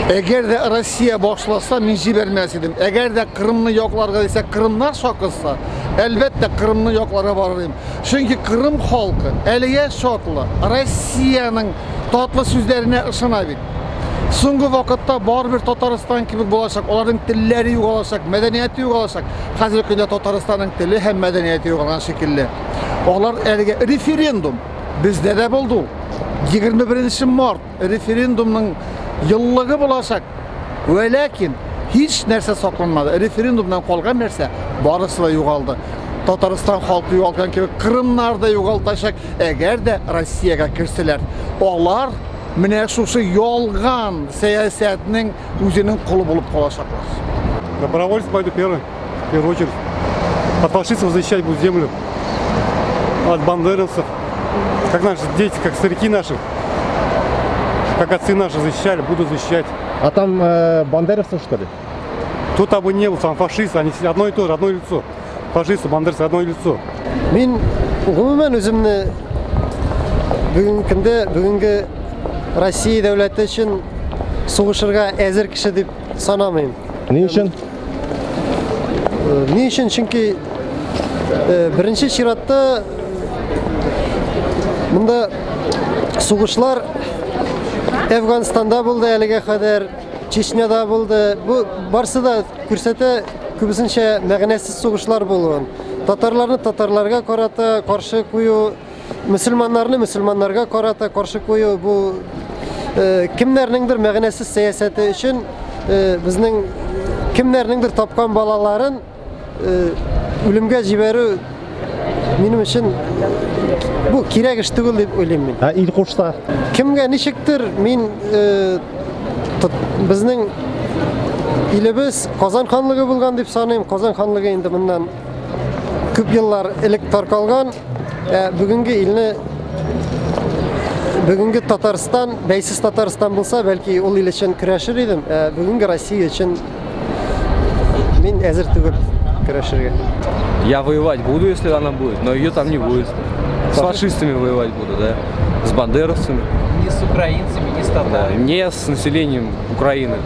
Әгәр дә Россия башласа, мин җибәрмәс идем. Әгәр дә Кырымны якларга дисә, Кырымнар чакырса, әлбәттә, Кырымны якларга барыр идем. Чөнки Кырым халкы әлегә чаклы Россиянең татлы сүзләренә ышана бит. Соңгы вакытта барыбер Татарстан кебек булачак, аларның телләре югалачак, мәдәнияте югалачак. Хәзерге көндә Татарстанның теле һәм мәдәнияте югалган шикелле. Алар әлегә референдум бездә дә булды ул. 21 март референдумның еллыгы булачак. Вәләкин һич нәрсә сакланмады. Референдумнан калган нәрсә барысы да югалды. Татарстан халкы югалткан кебек Кырымнар да югалтачак, әгәр дә Россиягә керсәләр. Алар менә шушы ялган сәясәтнең үзенең колы булып калачаклар. Добровольец пойду первый, в первую очередь. От фашистов защищать буду землю, от бандеровцев. Как наши дети, как старики наши, как отцы наши защищали, буду защищать. А там бандеровцы, что ли? Тут там бы не был, там фашисты, они все одно и то же, одно лицо. Фашисты, бандеровцы, одно лицо. Мин гомумән үземне бүгенге көндә, бүгенге Россия дәүләте өчен сугышырга әзер кеше дип санамыйм. Ни өчен? Ни өчен? Чөнки беренче чиратта монда сугышлар Әфганстанда булды әлегә кадәр, Чечняда булды. Бу барсы да күрсәтә күбесенчә мәгънәсез сугышлар булуын. Татарларны татарларга карата каршы кую, мөселманнарны мөселманнарга карата каршы кую, бу кемнәрнеңдер мәгънәсез сәясәте өчен безнең кемнәрнеңдер тапкан балаларын үлемгә җибәрү минем өчен бу кирәк эш түгел дип уйлыйм мин. Ә ил кушса? Кемгә ничектер, мин безнең илебез Казан ханлыгы булган дип саныйм. Казан ханлыгы инде моннан күп еллар элек таркалган. Бүгенге илне, бүгенге Татарстан, бәйсез Татарстан булса, бәлки ул ил өчен көрәшер идем. Бүгенге Россия өчен мин әзер түгел көрәшергә. Я воевать буду, если она будет, но ее там не будет. С фашистами воевать буду, да? С бандеровцами. Не с украинцами, не с татарами. Не с населением Украины.